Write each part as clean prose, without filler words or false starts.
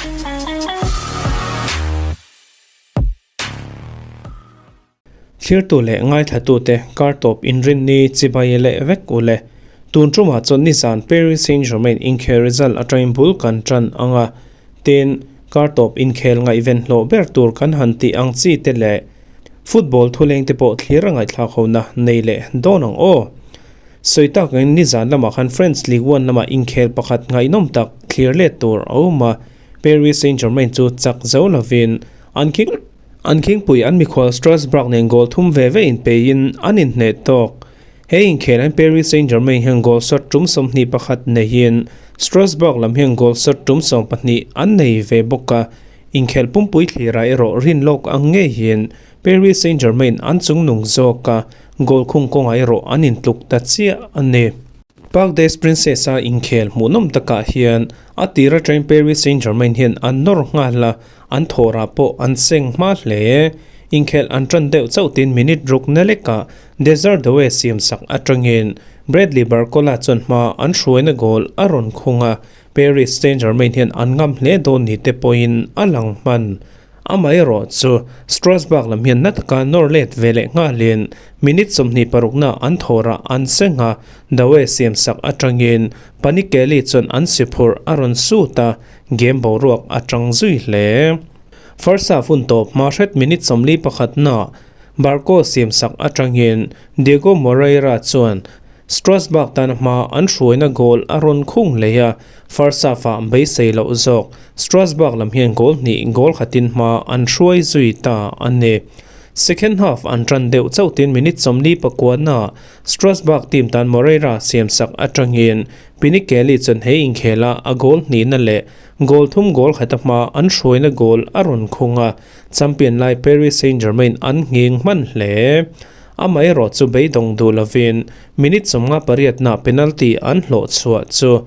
Thlirtu leh ngaithlatute kar tawp inrinni chibai leh vek u le. Tun tumah chuan nizan Paris Saint-Germain inkhel result atangin bul kan tan ang a, tin, kar tawp inkhel ngaihven hlawh ber tur kan han tih ang chi te leh football thuleng te pawh thlir a ngaihthlak hona nei leh dawn ang aw. Sawi takin nizan lamah khan French Ligue 1 lamah inkhel pakhat ngaihnawm tak thlir let tur a awm a, Paris Saint-Germain chu chak zo lovin an khing an khingpui an mikhual Strasbourg nen goal thum ve ve inpeiin an inhneh tawk. He inkhel hian Paris Saint-Germain hian goal shot tum 21 neiin Strasbourg lam hian goal shot tum 12 an nei ve bawk a, inkhel pumpui thlirah erawh rin lawk ang ngeiin Paris Saint-Germain an chungnung zawk a, goal khung kawngah erawh an intluk ta chiah a ni. Parc des Princes a inkhel hmuhnawm takah hian a tir atangin Paris Saint-Germain hian an nawr nghal a, an thawrah pawh an seng hma hle. Inkhel an tan deuh chauh tin minute ruk na lekah Desire Doue siamsak atangin Bradley Barcola chuan hma an hruaina goal a rawn khung a, Paris Saint-Germain hian an ngam hle dawn ni te pawhin a lang hman. Amaherawh chu Strasbourg lam hian na taka nawr let ve leh nghalin minute 26na an thawrah an seng a, Doue siamsak atangin Panichelli chuan an siphurh a rawn sut a, game boruak a tang zui hle. First half hun tawp hma hret minute 41na Barco siamsak atangin Diego Moreira chuan Strasbourg tan hma an hruaina goal a rawn khung leh a, first half-ah beisei loh zawk Strasbourg lam hian goal hnih goal khatin hma an hruai zui ta a ni. Second half an tan deuh chauhtin minute 49na Strasbourg team tan Moreira siamsak atangin Pinichelli chuan he inkhela a goal hnihna leh goal thum goal khata hma an hruaina goal a rawn khung a, champion lai Paris Saint-Germain an nghing hman hle. Amaherawh chu beidawng duh lovin minute 58na penalty an hlawh chhuah chu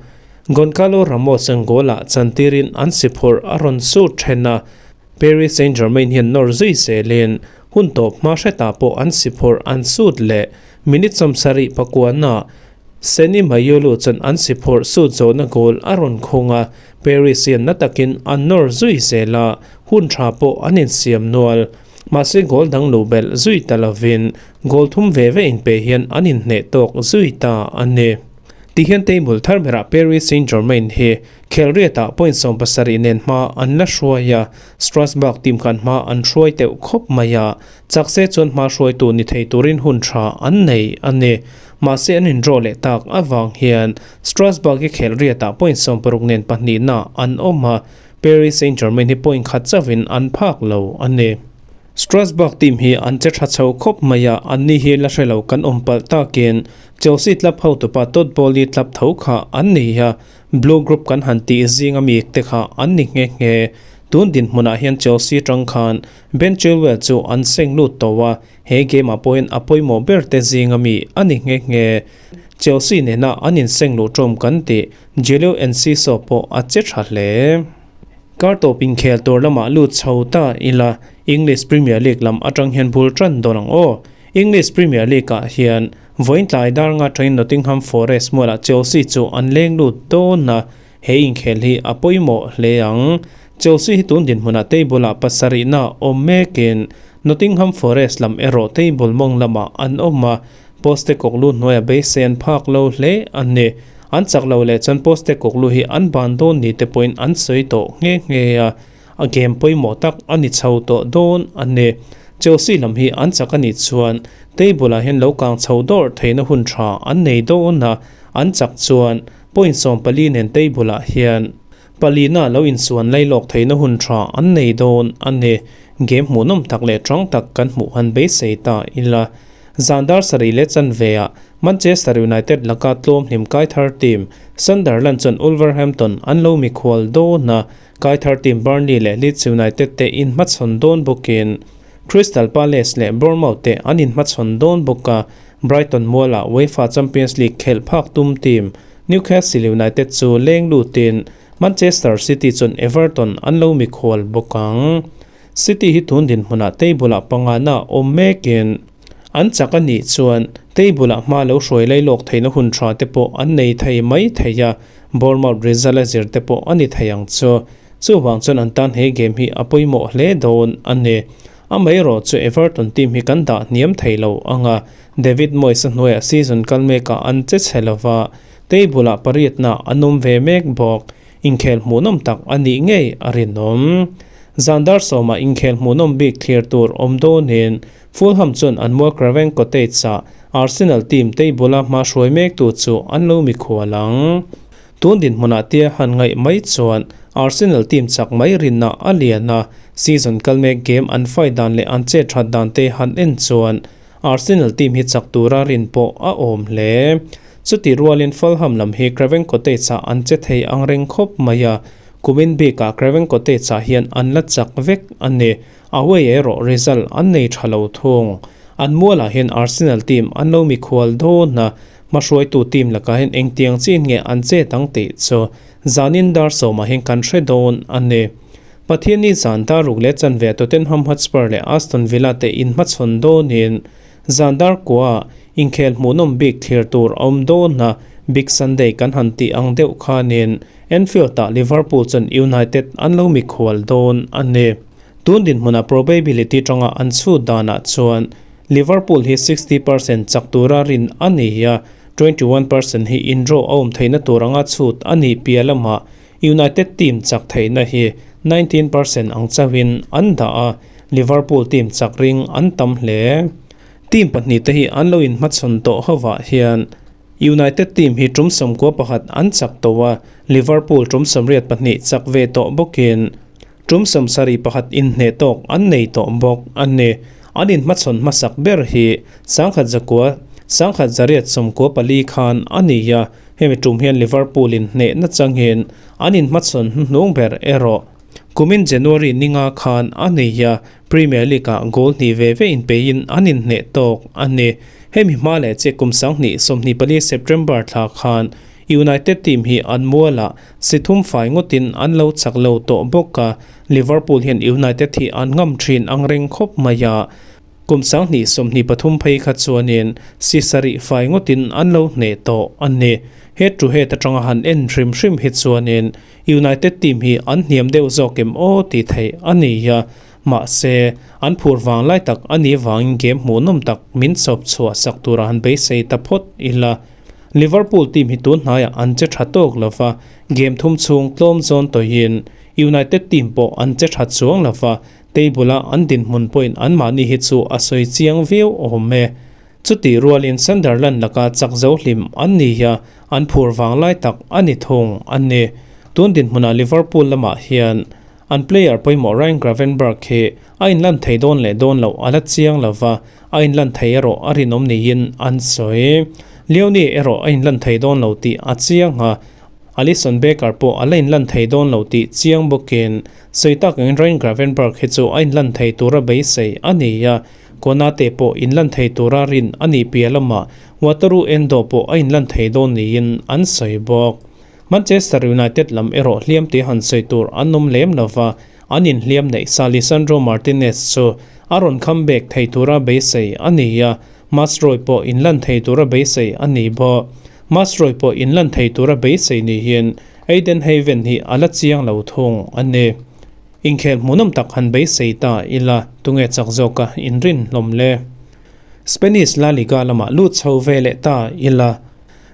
Goncalo Ramos an goal-ah chantirin an siphurh a rawn sut then a, Paris Saint-Germain hian nawr zui zelin hun tawp hma hretah pawh an siphurh an sut leh minute 79na Senny Mayulu chuan an siphurh sut zawhna goal a rawn khung a, Paris hian na takin an nawr zui zel a, hun tha pawh an insiam nual. Mahse goal dang luh belh zui ta lovin goal thum ve ve inpe hian an inhneh tawk zui ta a ni. Tihian table thar berah Paris Saint-Germain hi khelriatah point 70 nen hma an la hruai a, Strasbourg team khan hma an hruai teuh khawp mai a, chak se chuan hma hruaitu ni thei turin hun tha an nei a ni. Mahse an indraw leh tak avang hian Strasbourg hi khelriatah point 60 nen pahnihna an awm a, Paris Saint-Germain hi point khat chauhin an phak lo a ni. Strasbourg team hi an che tha chho khawp mai a, anni hi la hre lo kan awm palh takin Chelsea club hotupa Todd Boehly club tho kha an ni a, Blue Group kan han tih zinga mi te kha an ni nghe nghe. Tun dinhmunah hian Chelsea tang khan Ben Chilwell chu an seng lut tawh a, he game-ah pawhin a pawimawh ber te zinga mi a ni nghe nghe. Chelsea nena an inseng luh ṭawm kan tih Julio Enciso pawh a che tha hle. Kar tawp inkhel tur lamah lut chho ta ila English Premier League lam atang hian bul tan dawn ang aw. English Premier League-ah hian vawiin tlai dar nga atangin Nottingham Forest mualah Chelsea chu an leng lut dawn a, he inkhel hi a pawimawh hle ang. Chelsea hi tun dinhmunah table-ah pasarihna awm mekin Nottingham Forest lam erawh table mawng lamah an awm a, Postecoglou hnuaia beisei an phak lo hle a ni. An chak lo leh chuan Postecoglou hi an ban dawn ni te pawhin an sawi tawh nghe nghe a, a game pawimawh tak a ni chho tawh dawn a ni. Chelsea lam hi an chak a nih chuan table-ah hian lo kang chho dawrh theihna hun tha an nei dawn a, an chak chuan point 14 nen table-ah hian palina lo insuan lailawk theihna hun tha an nei dawn a ni. Game hmuhnawm tak leh tang tak kan hmuh han beisei ta ila. Zandar sarih leh chanveah Manchester United laka tlawm hlim kaithar team Sunderland chuan Wolverhampton an lo mikhual dawn a, kaithar team Burnley leh Leeds United te inhmachhawn dawn bawkin Crystal Palace leh Bournemouth te an inhmachhawn dawn bawk a, Brighton mualah UEFA Champions League khelh phak tum team Newcastle United chu leng lutin Manchester City chuan Everton an lo mikhual bawk ang. City hi tun dinhmunah table-ah pangana awm mekin an chak a nih chuan table-ah hma lo hruai lailawk theihna hun tha te pawh an nei thei mai thei a, Bournemouth result a zir te pawh a ni thei ang chu. Chuvang chuan an tan he game hi a pawimawh hle dawn a ni. Amaherawh chu Everton team hi kan dah hniam thei lo ang a, David Moyes a hnuaiah season kal mekah an che chhe lova, table ah pariatna an awm ve mek bawk. Inkhel hmuhnawm tak a nih ngei a rinawm. Zan dar sawmah inkhel hmuhnawm bik thlir tur awm dawnin Fulham chuan an mual Craven Cottage-ah Arsenal team table-a hma hruai mektu chu an lo mikhual ang. Tun dinhmunah tia han ngaih mai chuan Arsenal team chak mai rinna a lian a, season kal mek game an fight dan leh an chet that dan te han en chuan Arsenal team hi chak tura rin pawh a awm hle. Chuti rualin Fulham lam hi Craven Cottage-ah an che thei ang reng khawp mai a, kumin bikah Craven Cottage-ah hian an la chak vek a ni. Away erawh result an nei tha lo thung. An mualah hian Arsenal team an lo mikhual dawn a, hmahruaitu team lakah hian engtiang chin nge an chet ang tih chu zanin dar sawmah hian kan hre dawn a ni. Pathianni zan dar ruk leh chanve Tottenham Hotspur leh Aston Villa te inhmachhawn dawnin zan dar kuaah inkhel hmuhnawm bik thlir tur a awm dawn a, Big Sunday kan han tih ang deuh khanin Anfield-ah Liverpool chuan United an lo mikhual dawn a ni. Tun dinhmunah probability tanga an chhut danah chuan Liverpool hi 60% chak tura rin a ni a, 21% hi indraw a awm theihna tur anga chhut a nih piah lamah United team chak theihna hi 19% ang chauhin an dah a, Liverpool team chak ring an tam hle. Team pahnihte hi an lo inhmachhawn tawh hovah hian United team hi tum 11 an chak tawh a, Liverpool tum 82 chak ve tawh bawkin tum 71 inhneh tawk an nei tawh bawk a ni. An inhmachhawn hmasak ber hi 1900 1994 khan a ni a, hemi tum hian Liverpool in hnehna changin an inhmachhawn hnuhnung ber erawh kumin January ninga khan a ni a, Premier League-ah goal hnih ve ve inpeiin an inhneh tawk a ni. Hemi hma leh che kum 2024 September thla khan United team hi an mualah si thum fai ngawtin an lo chak lo tawh bawk a, Liverpool hian United hi an ngam thin ang reng khawp mai a, kum 2023 phei kha chuanin si sarih fai ngawtin an lo hneh tawh a ni. He to head atanga han en hrim hrim hi chuanin United team hi an hniam deuh zawk em aw tih theih a ni a, mahse an phur vang lai tak a nih vangin game hmuhnawm tak min chawp chhuah sak turah han beisei ta phawt ila. Liverpool team hi tun hnaiah an che tha tawk lova, game thum chhung tlawm zawn tawiin United team pawh an che tha chuang lova, table a an dinhmun pawhin anmahni hi chu a sawi chiang viau awm e. Chutih rualin Sunderland laka chak zo hlim an ni a, an phur vang lai tak a ni thung a ni. Tun dinhmunah Liverpool lamah hian an player pawimawh Ryan Gravenberch hi a inlan thei dawn leh dawn loh a la chiang lova, a inlan thei erawh a rinawm niin an sawi. Leoni erawh a inlan thei dawn lo tih a chiang a, Alisson Becker pawh a la inlan thei dawn lo tih chiang bawkin sawi tak angin Ryan Gravenberch hi chu a inlan thei tura beisei a ni a, Konate pawh inlan thei tura rin a nih piah lamah Wataru Endo pawh a inlan thei dawn niin an sawi bawk. Manchester United lam erawh hliam tih han sawi tur an awm lem lova, an inhliam neih sa Lisandro Martinez chu a rawn comeback thei tura beisei a ni a, Mazraoui pawh inlan thei tura beisei a ni bawk. Mazraoui pawh inlan thei tura beisei niin Ayden Heaven hi a la chiang lo thung a ni. Inkhel hmuhnawm tak han beisei ta ila, tunge chak zawka inrin hlawm le? Spanish La Liga lamah lut chho ve leh ta ila,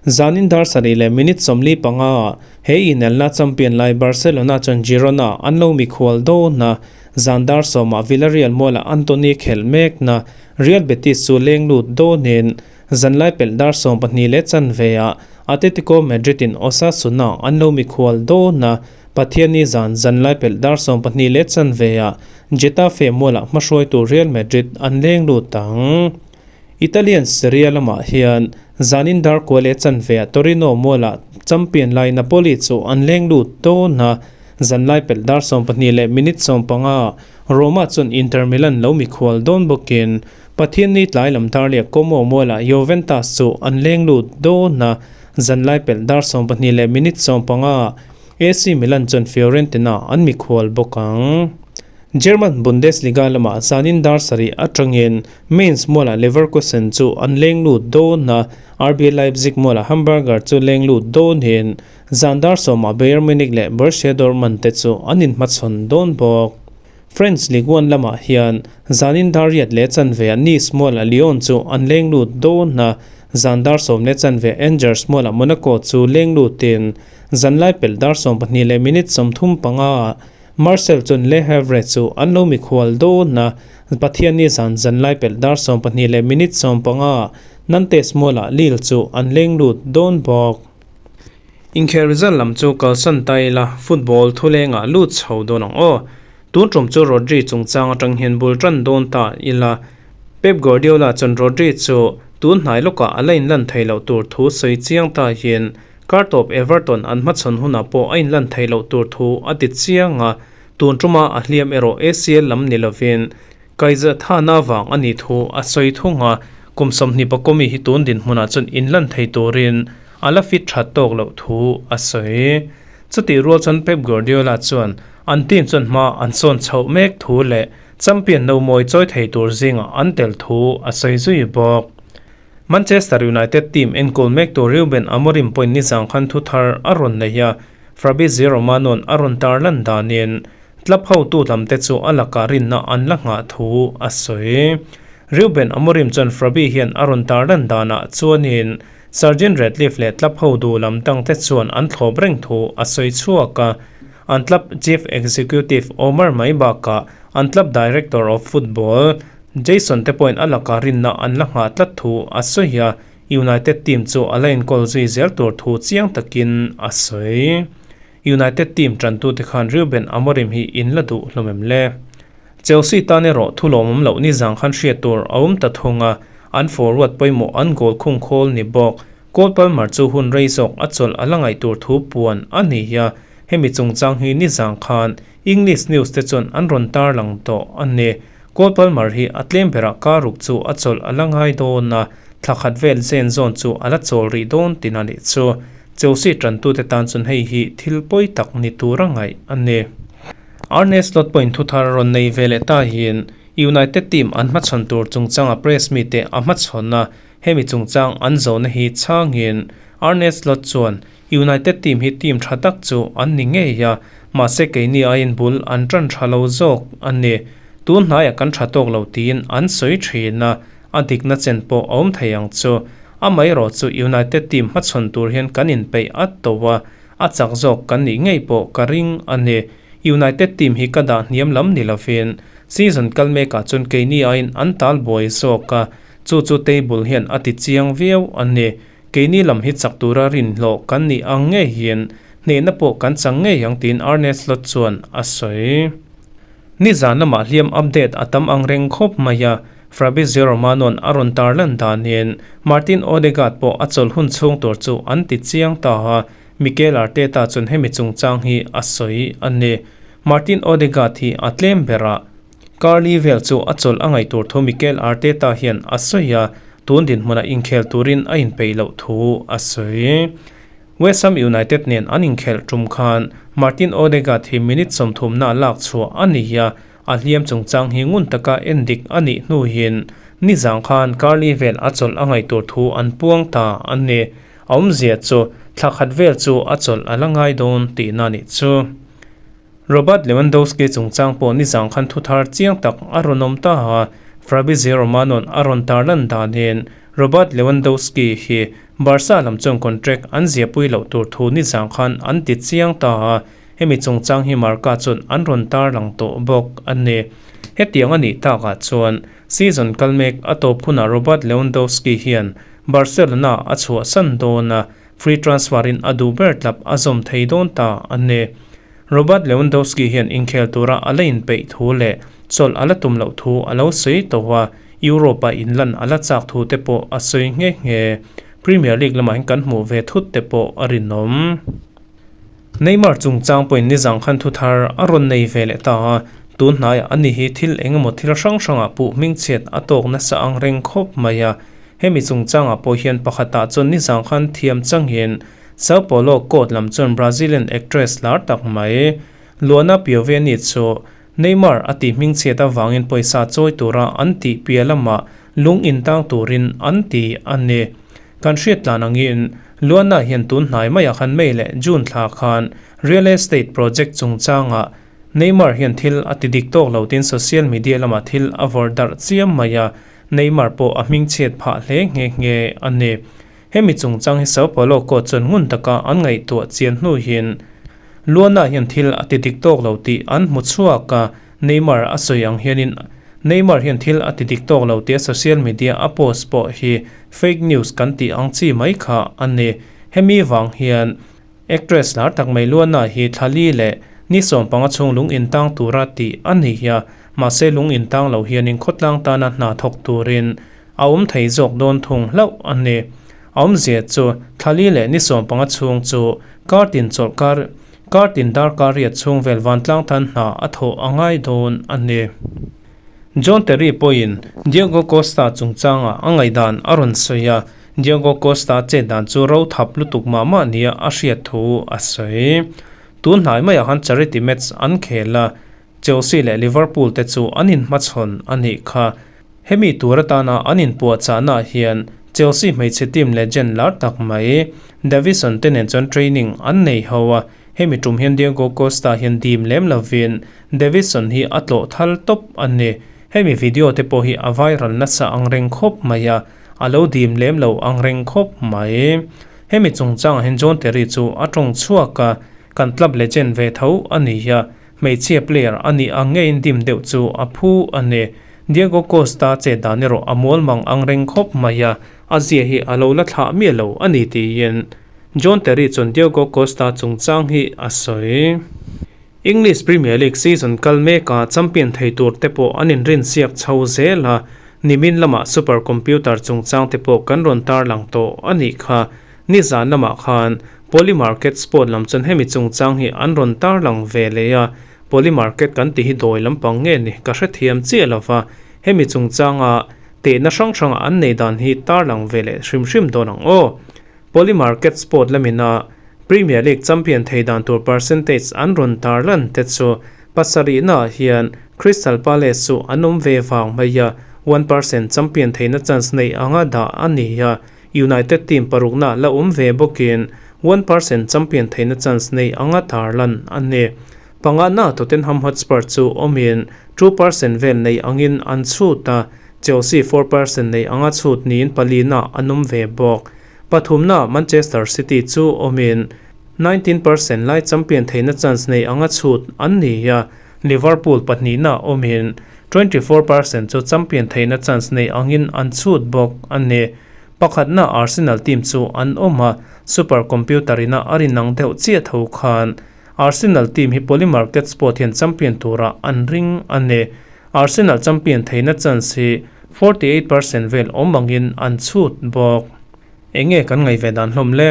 zanin dar sarih leh minute 45 ah he inelna champion lai Barcelona chuan Girona an lo mikhual dawn a, zan dar sawmah Villarreal mualah Antony khelh mekna Real Betis chu leng lut dawnin zanlai pelh dar 12 leh chanve ah Atletico Madrid in Osasuna an lo mikhual dawn a, Pathianni zan zanlai pelh dar 12 leh chanve ah Getafe mualah hmahruaitu Real Madrid an leng lut ang. Italian Serie A lamah hian zanin dar kua leh chanve ah Torino mualah champion lai Napoli chu an leng lut dawn a, zanlai pelh dar 12 leh minute 15 ah Roma chuan Inter Milan lo mikhual dawn bawkin Pathianni tlai lam dar leh Como mualah Juventus chu an leng lut dawn a, zanlai pelh dar 12 leh minute 15 ah AC Milan chuan Fiorentina an mikhual bawk ang. German Bundesliga lamah zanin dar sarih atangin Mainz mualah Leverkusen chu an leng lut dawn a, RB Leipzig mualah Hamburger chu leng lut dawnin zan dar sawmah Bayern Munich leh Borussia Dortmund te chu an inhmachhawn dawn bawk. French Ligue 1 lamah hian zanin dar riat leh chanveah Nice mualah Lyon chu an leng lut dawn a, zan dar sawm leh chanveah Angers mualah Monaco chu leng lutin zanlai pelh dar 12 leh minute 35 ah Marcel chuan Le Havre chu an lo mikhual dawn a, Pathianni zan zanlai pelh dar 12 leh minute 15 ah Nantes mualah Lille chu an leng lut dawn bawk. Inkhel result lam chu kalsan ta ila, football thulengah lut chho dawn ang aw. Tun tum chu Rodri chungchang atang hian bul tan dawn ta ila. Pep Guardiola chuan Rodri chu tun hnai lawkah a la inlan thei loh tur thu sawi chiang ta hian Kartawp Everton an hmachhawn hunah pawh a inlan theih loh tur thu a ti chiang a, tun tuma a hliam erawh ACL lam ni lovin Kaiza thana vang a nih thu a sawi thung a, kum 20 pakawmi hi tun dinhmunah chuan inlan thei turin a la fit that tawk loh thu a sawi. Chutih rual chuan Pep Guardiola chuan an team chuan hma an sawn chhoh mek thu leh champion no mawi chawi thei tur zingah an tel thu a sawi zui bawk. Manchester United team enkawl mektu Ruben Amorim pawhin nizang khan thu thar a rawn nei a, Fabrizio Romano-a'n a rawn tarlan danin club hotu lamte chu a lakah rinna an la nghah thu a sawi. Ruben Amorim chuan Fabi hian a rawn tarlan danah chuanin Sir Jim Ratcliffe leh club hotu lam dangte chuan an thlawp reng thu a sawi chhuak a, an club chief executive Omar mai bakah an club director of football Jason te pawhin a lakah rinna an la nghah tlat thu a sawi a, United team chu a la enkawl zui zel tur thu chiang takin a sawi. United team tantute khan Ruben Amorim hi in la duh hlawm em le? Chelsea tan erawh thu lawmawm loh ni zang khan hriat tur a awm ta thung a, an forward pawimawh an goal khung khawl ni bawk. Cole Palmer chu hun rei zawk a chawlh a la ngaih tur thu puan a ni a, hemi chungchang hi ni zang khan English news te chuan an rawn tarlang tawh a ni. Cole Palmer hi a tlem berah car ruk chu a chawlh a la ngai dawn a, thla khat vel zen zawn chu a la chawl rih dawn tin a nih chu. Chelsea tantute tan chuan hei hi thil pawi tak ni tur a ngaih a ni. Arne Slot pawhin thu thar rawn nei ve leh ta hian United team an hmachhawn tur chungchanga press mite a hmachhawn a, hemi chungchang an zawhna hi chhangin Arne Slot chuan United team hi team tha tak chu an ni ngei a, mahse keini aiin bul an tan tha lo zawk a ni. Tun hnaiah kan tha tawk lo tiin an sawi thin a, a dikna chen pawh a awm thei ang chu. Amaherawh chu United team hmachhawn tur hian kan inpeih at to a, a chak zawk kan nih ngei pawh ka ring a ni. United team hi ka dah hniam lam ni lovin season kal mekah chuan keini aiin an tal buai zawk a, chu chu table hian a ti chiang viau a ni. Keini lam hi chak tura rinhlawh kan nih ang ngei hian hnehna pawh kan chang ngei ang tiin Arne Slot chuan a sawi. Nizan lamah hliam update a tam ang reng khawp mai a, Fabrizio Romano-a'n a rawn tarlan danin Martin Odegaard pawh a chawlh hun chhung tur chu an ti chiang ta a, Mikel Arteta chuan hemi chungchang hi a sawi a ni. Martin Odegaard hi a tlem ber a. Carli vel chu a chawlh a ngaih tur thu Mikel Arteta hian a sawi a, tun dinhmunah inkhel turin a inpeih loh thu a sawi. West Ham United nen an inkhelh tum khan Martin Odegaard hi minute 30 na lak chhuah a ni a, a hliam chungchang hi ngun taka en dik a nih hnuin nizang khan Carli vel a chawlh a ngaih tur thu an puang ta a ni. A awmzia chu thla khat vel chu a chawlh a la ngai dawn tihna a nih chu. Robert Lewandowski chungchang pawh nizang khan thu thar chiang tak a rawn awm ta a, Fabrizio Romano-a'n a rawn tarlan danin Robert Lewandowski hi Barca lam chuan contract an ziahpui loh tur thu nizang khan an ti chiang ta a, hemi chungchang hi Marca chuan an rawn tarlang tawh bawk a ni. Hetiang a nih takah chuan season kal mek a tawp hunah Robert Lewandowski hian Barcelona a chhuahsan dawn a, Free transfer in a duh ber tlap a zawm thei dawn ta a ni. Robert Lewandowski hian inkhel tura a la inpeih thu leh chawlh a la tum loh thu a lo sawi tawh a, Europe-ah inlan a la chak thu te pawh a sawi nghe nghe. Premier League lamah hian kan hmuh ve thut te pawh a rinawm. Neymar chungchang pawhin nizang khan thu thar a rawn nei ve leh ta a, tun hnaiah ani hi thil eng emaw thil hrang hrangah puh hmingchhiat a tawk nasa ang reng khawp mai a. Hemi chungchangah pawh hian pakhatah chuan nizang khan thiam changin Sao Paulo court lam chuan Brazilian actress lar tak mai Luana Piovani chu Neymar a tih hmingchhiat avangin pawisa chawi tura an tih piah lamah lung intang turin an ti a ni. Kan hriat tlan angin Luana hian tun hnai maiah khan May leh June thla khan real estate project chungchangah Neymar hian thil a ti dik tawk lo tin social media lamah thil a vawrh darh chiam mai a, Neymar pawh a hmingchhiat phah hle nghe nghe a ni. Hemi chungchang hi Sao Paulo coach chuan ngun taka an ngaihtuah chian hnu hian Luana hian thil a ti dik tawk lo tih an hmu chhuak a, Neymar a sawi ang hianin Neymar hian thil a ti dik tawk lo tia social media a post pawh hi fake news kan tih ang chi mai kha a ni. Hemi vang hian actress lar tak mai Luana hi thla li leh ni 15 chhung lung intang tura tih a ni a, mahse lung intang lo hianin khawtlang tana hna thawk turin a awm thei zawk dawn thung hlauh a ni. A awmzia chu thla li leh ni 15 chhung chu kar tin chawlh kar kar tin darkar riat chhung vel vantlang tan hna a thawh a ngai dawn a ni. John Terry pawhin Diogo Costa chungchangah a ngaihdan a rawn sawi a, Diogo Costa chet dan chu ro thap lutuk mah mah nia a hriat thu a sawi. Tun hnai maiah khan charity match an khel a, Chelsea leh Liverpool te chu an inhmachhawn a nih kha. Hemi tur atana an inpuahchahnaah hian Chelsea hmeichhe team legend lar tak mai Davidson te nen chuan training an nei ho a, hemi tum hian Diego Costa hian dim lem lovin Davidson hi a tlawh thal tawp a ni. Hemi video te pawh hi a viral nasa ang reng khawp mai a, a lo dim lem lo ang reng khawp mai. Hemi chungchangah hian John Terry chu a tawng chhuak a, kan club legend ve tho a ni a, Hmeichhia player a nih ang ngeiin dim deuh chu a phu a ni. Diego Costa chet dan erawh a mual mang ang reng khawp mai a, a zia hi a lo la thlah miah lo a ni tiin John Terry chuan Diego Costa chungchang hi a sawi. English Premier League season kal meka champion thei tur te pawh an inrinsiak chho zel a, nimin lamah super computer chungchang te pawh kan rawn tarlang tawh a nih kha. Nizan lamah khan Polymarket Sport lam chuan hemi chungchang hi an rawn tarlang ve leh a, Polymarket kan tih hi dawi lampang nge ni ka hrethiam chiah lo va, hemi chungchanga tehna hrang hranga an nei dan hi tarlang ve leh hrim hrim dawn ang aw. Polymarket Sport lamina Premier League champion thei dan tur percentage an rawn tarlan te chu pasarihnaah hian Crystal Palace chu an awm ve vang mai a, 1% champion theihna chance nei anga dah a ni a, United team parukna la awm ve bawkin 1% champion theihna chance nei anga tarlan a ni. Pangana Tottenham Hotspur chu awmin 2% vel nei angin an chhut a, Chelsea 4% nei anga chhut niin palina an awm ve bawk. Pathumna Manchester City chu awmin 19% lai champion theihna chance nei anga chhut an ni a, Liverpool pahnihna awmin 24% chu champion theihna chance nei angin an chhut bawk a ni. Pakhatna Arsenal team chu an awm a, super computer ina a rinang deuh chiah tho khan Arsenal team hi Polymarket Sport hian champion tura an ring a ni. Arsenal champion theihna chance hi 48% vel awm angin an chhut bawk. Enge kan ngaih ve dan hlawm le?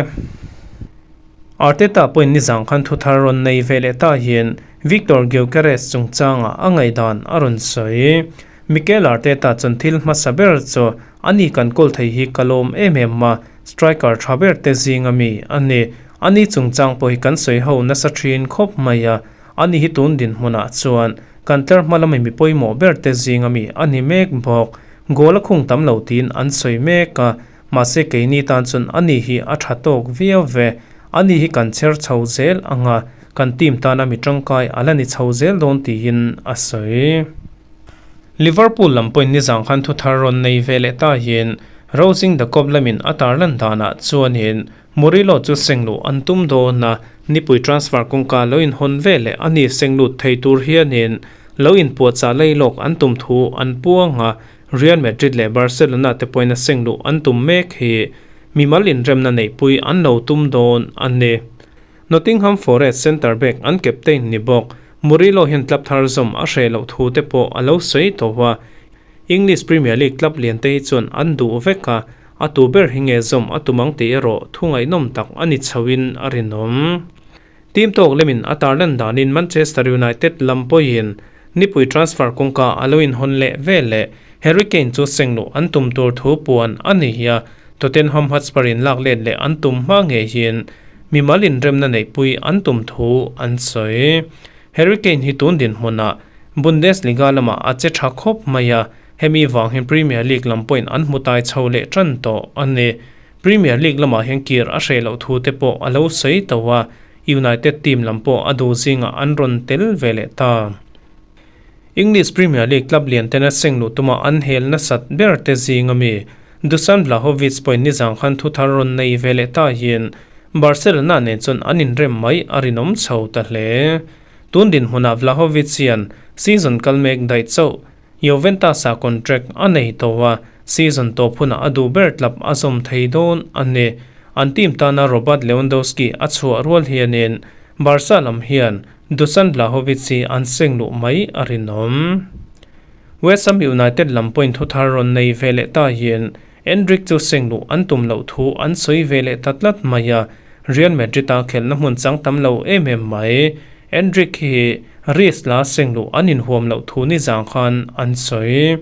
Arteta pawhin nizang khan thu thar rawn nei ve leh ta hian Viktor Gyokeres chungchangah a ngaihdan a rawn sawi. Mikel Arteta chuan thil hmasa ber chu ani kan kawl thei hi ka lawm em em a, striker tha ber te zinga mi a ni. Ani chungchang pawh hi kan sawi ho nasa thin khawp mai a, ani hi tun dinhmunah chuan kan tlar hma lama mi pawimawh ber te zinga mi a ni mek bawk. Goal a khung tam lo tiin an sawi mek a, Mahse keini tan chuan ani hi a tha tawk viau ve, ani hi kan chher chho zel ang a, kan team tana mi tangkai a la ni chho zel dawn tiin a sawi. Liverpool lam pawhin nizang khan thu thar rawn nei ve leh ta hian Rosing the Kop lamin a tarlan danah chuanin Murillo chu sengluh an tum dawn a, nipui transfer kawngka lo inhawn ve leh ani senglut thei tur hianin lo inpuahchah lailawk an tum thu an puang a, Real Madrid leh Barcelona te pawhin a seng luh an tum mek hi mimal inremna neihpui an lo tum dawn a ni. Nottingham Forest centre back an captain ni bawk Murillo hian club thar zawm a hreh loh thu te pawh a lo sawi tawh a, English Premier League club lian te hi chuan an duh vek a, a tu ber hi nge zawm a tum ang tih erawh thu ngaihnawm tak a ni chhoin a rinawm. Team tawk lemin a tarlan danin Manchester United lam pawhin nipui transfer kawngka a lo inhawn leh vel leh Harry Kane chu sengluh an tum tur thu puan a ni a, Tottenham Hotspur in lak let leh an tum hma ngeihin mimal inremna neihpui an tum thu an sawi. Harry Kane hi tun dinhmunah Bundesliga lamah a che tha khawp mai a, hemi vang hian Premier League lam pawhin an hmu tai chho leh tan tawh a ni. Premier League lamah hian kir a hreh loh thu te pawh a lo sawi tawh a, United team lam pawh a duh zingah an rawn tel ve leh ta. English Premier League club lian tena seng luh tuma an hel nasat ber te zing ami Dusan Vlahovic pawhin nizang khan thu thar rawn nei ve leh ta hian Barcelona nen chuan an inrem mai a rinawm chho ta hle. Tun dinhmunah Vlahovic hian season kal mek daih chauh Juventus-ah contract a nei tawh a, season tawp hunah a duh ber club a zawm thei dawn a ni. An team tana Robert Lewandowski a chhuah rual hianin Barca lam hian Dusan Vlahovic hi an seng luh mai a rinawm. West Ham United lam pawhin thu thar rawn nei ve leh ta hian Endrick chu seng luh an tum loh thu an sawi ve leh ta tlat mai a, Real Madrid-a khelhna hmun chang tam lo em em mai. Endrick hi Rice la seng luh an inhuam loh thu nizang khan an sawi.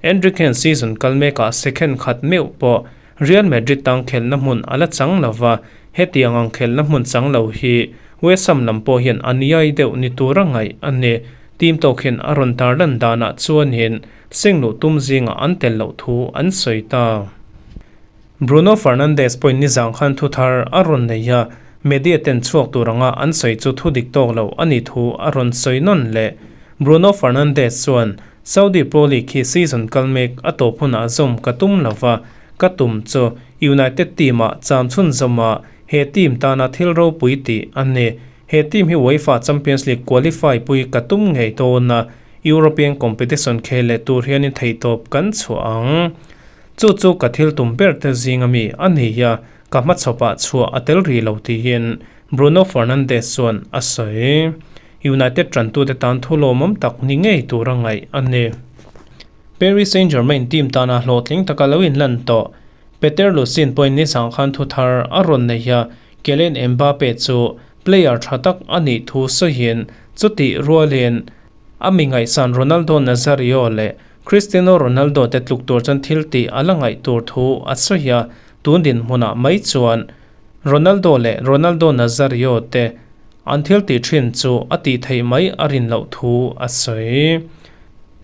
Endrick hian season kal mekah second khat meuh pawh Real Madrid tang khelhna hmun a la chang lo va, hetiang ang khelhna hmun chang lo hi West Ham lam pawh hian an iai deuh ni tura ngaih a ni. Team tawk hian a rawn tarlan danah chuanin seng luh tum zingah an tel loh thu an sawi ta. Bruno Fernandes pawhin nizang khan thu thar a rawn nei a, media ten chhuak tur anga an sawi chu thu dik tawk lo a nih thu a rawn sawi nawn leh. Bruno Fernandes chuan, Saudi Pro League hi season kal mek a tawp hunah zawm ka tum lo va, ka tum chu United team-ah cham chhunzawm a, he team tana thil ropui tih a ni. He team hi UEFA Champions League qualify pui ka tum ngei dawn a, European competition khel leh tur hianin theihtawp kan chhuah ang. Chu chu ka thil tum ber te zing ami a ni a, ka hmachhawpah chhuah a tel rih lo tiin Bruno Fernandes chuan a sawi. United tantute tan thu lawmawm tak ni ngei tur a ngaih a ni. Paris Saint-Germain team tana hlawhtling taka lo inlan tawh Peter Lucien pawhin nizang khan thu thar a rawn nei a, Kylian Mbappe chu player tha tak a nih thu sawiin chutih rualin a mi ngaihsan Ronaldo Nazario leh Cristiano Ronaldo te tluk tur chuan thil tih a la ngaih tur thu a sawi a, tun dinhmunah mai chuan Ronaldo leh Ronaldo Nazario te an thil tih thin chu a tih theih mai a rin loh thu a sawi.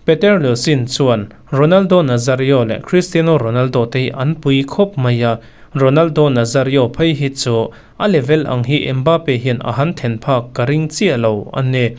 Peter Lucin chuan Ronaldo Nazario leh Cristiano Ronaldo te hi an pui khawp mai a, Ronaldo Nazario phei hi chu a level ang hi Mbappe hian a han then phak ka ring chiah lo a ni.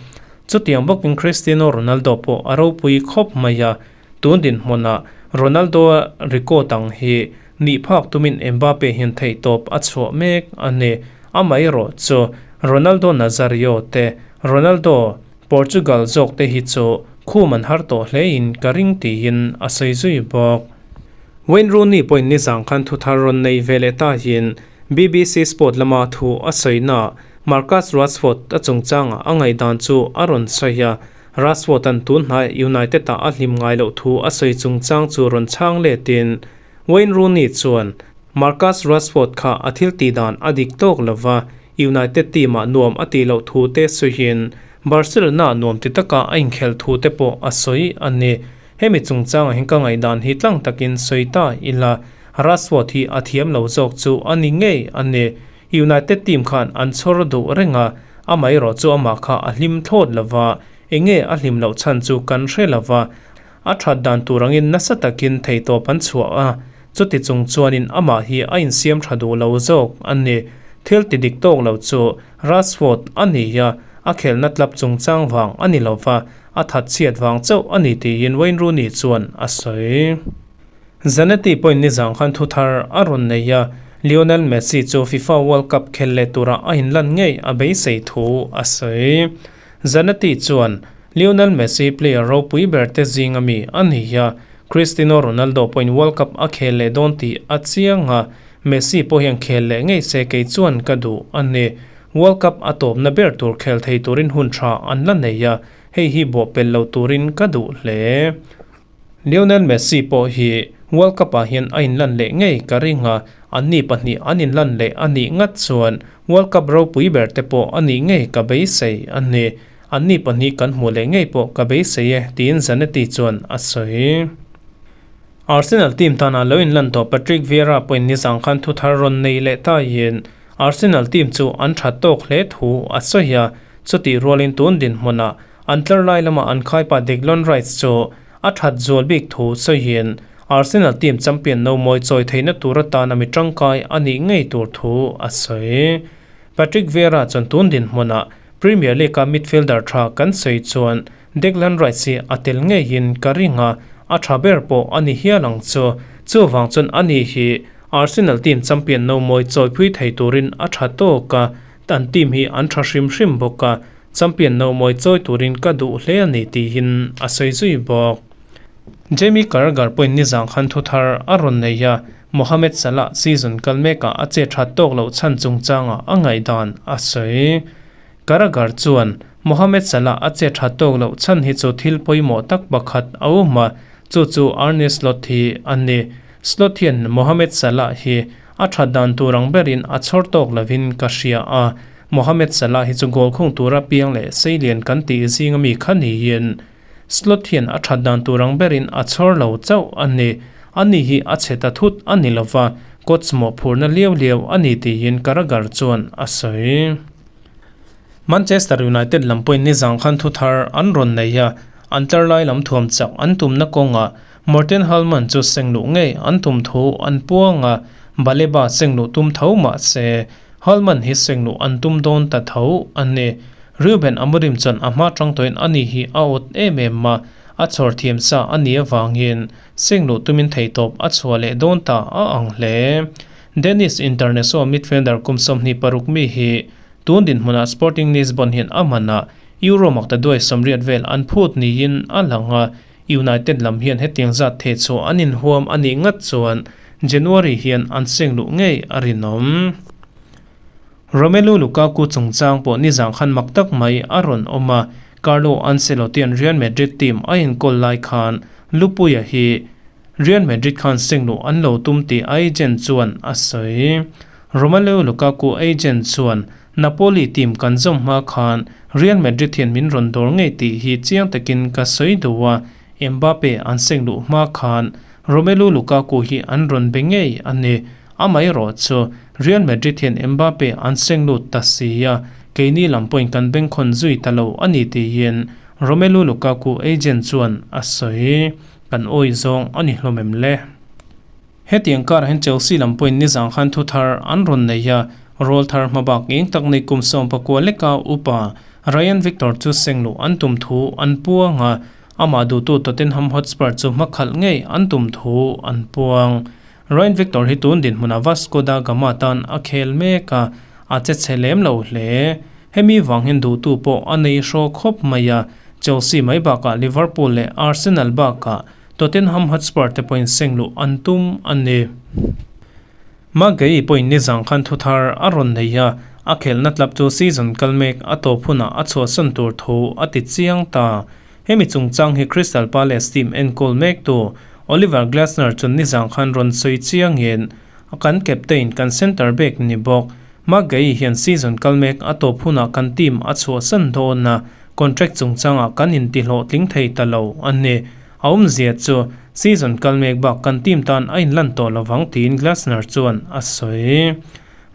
Chutiang bawkin Cristiano Ronaldo pawh a ropui khawp mai a, tun dinhmunah Ronaldo-a record ang hi nih phak tumin Mbappe hian theihtawp a chhuah mek a ni. Amaherawh chu Ronaldo Nazario te, Ronaldo Portugal zawk te hi chu khum an har tawh hlein ka ring tiin a sawi zui bawk. Wayne Rooney pawhin nizang khan thu thar rawn nei ve leh ta hian BBC Sport lama thu a sawina Marcus Rashford a chungchangah a ngaihdan chu a rawn sawi a, Rashford-a'n tun hnai United-ah a hlim ngai loh thu a sawi chungchang chu rawn chhang letin Wayne Rooney chuan Marcus Rashford kha a thil tih dan a dik tawk lo va, United team-ah nuam a tih loh thu te sawiin Barcelona nuam ti taka a inkhelh thu te pawh a sawi a ni. Hemi chungchangah hian ka ngaihdan hi tlang takin sawi ta ila, Rashford hi a thiam lo zawk chu a ni ngei a ni. United team khan an chhawr duh reng a, amaherawh chu amah kha a hlim thlawt lo va, enge a hlim loh chhan chu kan hre lo va, a that dan tur angin nasa takin theihtawp an chhuah a, chuti chung chuanin amah hi a insiam tha duh lo zawk a ni. Thil ti dik tawk lo chu Rashford a ni a, a khelhna tlap chungchang vang a ni lo va, a that chhiat vang chauh a ni tiin Wayne Rooney chuan a sawi. Zanetti pawhin nizang khan thu thar a rawn nei a, Lionel Messi chu FIFA World Cup khel leh tura a inlan ngei a beisei thu a sawi. Zanetti chuan, Lionel Messi player ropui ber te zinga mi a ni a, Cristiano Ronaldo pawhin World Cup a khel leh dawn tih a chiang a, Messi pawh hian khel leh ngei se kei chuan ka duh a ni. World Cup a tawpna ber tur khel thei turin hun tha an la nei a, hei hi bawhpelh lo turin ka duh hle. Lionel Messi pawh hi World Cup-ah hian a inlan leh ngei ka ring a, anni pahnih an inlan leh a nih ngat chuan World Cup ropui ber te pawh a nih ngei ka beisei a ni. Anni pahnih kan hmuh leh ngei pawh ka beisei e, tiin Zanetti chuan a sawi. Arsenal team tana lo inlan tawh Patrick Vieira pawhin nizang khan thu thar rawn nei leh taiin Arsenal team chu an tha tawk hle thu a sawi a, chutih rualin tun dinhmunah. An tlar lai lama an khaipa Declan Rice chu a that zual bik thu sawiin Arsenal team champion no mawi chawi theihna tur atana mi tangkai a nih ngei tur thu a sawi. Patrick Vieira chuan tun dinhmunah Premier League-a midfielder tha kan sawi chuan Declan Rice hi a tel ngeiin ka ring a, a tha ber pawh a ni hial ang chu. Chuvang chuan ani hi Arsenal team champion no mawi chawipui thei turin a tha tawk a, an team hi an tha hrim hrim bawk a, champion no mawi chawi turin ka duh hle a ni tiin a sawi zui bawk. Jamie Carragher pawhin nizang khan thu thar a rawn nei a, Mohamed Salah season kal mekah a che that tawk loh chhan chungchangah a ngaihdan a sawi. Carragher chuan, Mohamed Salah a che that tawk loh chhan hi chu thil pawimawh tak pakhat a awm a, chu chu Arne Slot hi a ni. Slot hian Mohamed Salah hi a that dan tur ang berin a chhawr tawk lovin ka hria a, Mohamed Salah hi chu goal khung tura piang leh seilian kan tih zinga mi kha niin Slot hian a that dan tur ang berin a chhawr lo chauh a ni. Ani hi a chhe ta thut a ni lova, coach mawhphurhna liau liau a ni tiin Carragher chuan a sawi. Manchester United lam pawhin nizang khan thu thar an rawn nei a, an tlar lai lam thuam chak an tumna kawngah Morten Hjulmand chu seng luh ngei an tum thu an puang a, Baleba seng luh tum tho mah se Hjulmand hi seng luh an tum dawn ta tho a ni. Ruben Amorim chuan a hma tang tawhin ani hi a awt em em a, a chhawr thiam sa a nih avangin seng luh tumin theihtawp a chhuah leh dawn ta a ang hle. Dennis International midfielder kum 26 mi hi tun dinhmunah Sporting Lisbon hian a man a, Euro makta duai 80 vel an phut niin a lang a, United lam hian hetiang zat thei chhuah an inhuam a nih ngat chuan January hian an seng luh ngei a rinawm. Romelu Lukaku chungchang pawh nizang khan mak tak mai a rawn awm a, Carlo Ancelotti-a'n Real Madrid team a inkawl lai khan Lupuia hi Real Madrid khan seng luh an lo tum tih a agent chuan a sawi. Romelu Lukaku agent chuan, Napoli team kan zawm hma khan Real Madrid hian min rawn dawr ngei tih hi chiang takin ka sawi duh a, Mbappe an seng luh hma khan Romelu Lukaku hi an rawn be ngei a ni. Amaherawh chu Real Madrid hian Mbappe an seng lut ta si a, keini lam pawhin kan bengkhawn zui ta lo a ni tiin Romelu Lukaku agent chuan a sawi. Kan awi zawng a ni hlawm em le? Hetiang karah hian Chelsea lam pawhin nizang khan thu thar an rawn nei a, rawl thar hma bak eng tak nei kum 19 leka upa Ryan Victor chu seng luh an tum thu an puang a, amah duhtu Tottenham Hotspur chu hma khalh ngei an tum thu an puang. Ryan Victor hi tun dinhmunah Vasco da Gama tan a khel mek a, a che chhe lem lo hle. Hemi vang hian duhtu pawh a nei hraw khawp mai a, Chelsea mai bakah Liverpool leh Arsenal bakah Tottenham Hotspur te pawhin seng luh an tum a ni. Maguire pawhin nizang khan thu thar a rawn nei a, a khelhna club chu season kal mek a tawp hunah a chhuahsan tur thu a ti chiang ta. Hemi chungchang hi Crystal Palace team enkawl mektu Oliver Glasner chuan nizang khan rawn sawi chiangin kan captain, kan centre back ni bawk. Maguire hian season kal mek a tawp hunah kan team a chhuahsan dawn a, contract chungchangah kan intihlawhtling thei ta lo a ni. A awmzia chu season kal mek bak kan team tan a inlan tawh lovang tiin Glasner chuan a sawi.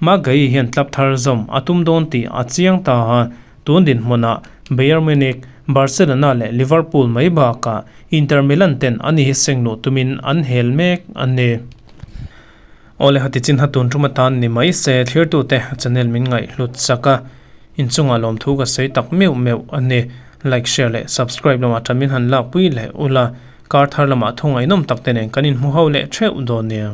Maguire hian club thar zawm a tum dawn tih a chiang ta a, tun dinhmunah Bayern Munich, Barcelona leh Liverpool mai bakah Inter Milan ten ani hi seng luh tumin an hel mek a ni. Awle hati chin ha tun tum atan ni mai se thlirtute channel min ngaih hlut chak a, inchungah lawmthu ka sawi tak meuh meuh a ni. Like, share leh subscribe lamah tan min han lakpui leh ula, kar thar lamah thu ngaihnawm tak te nen kan inhmu ho leh theuh dawn nia.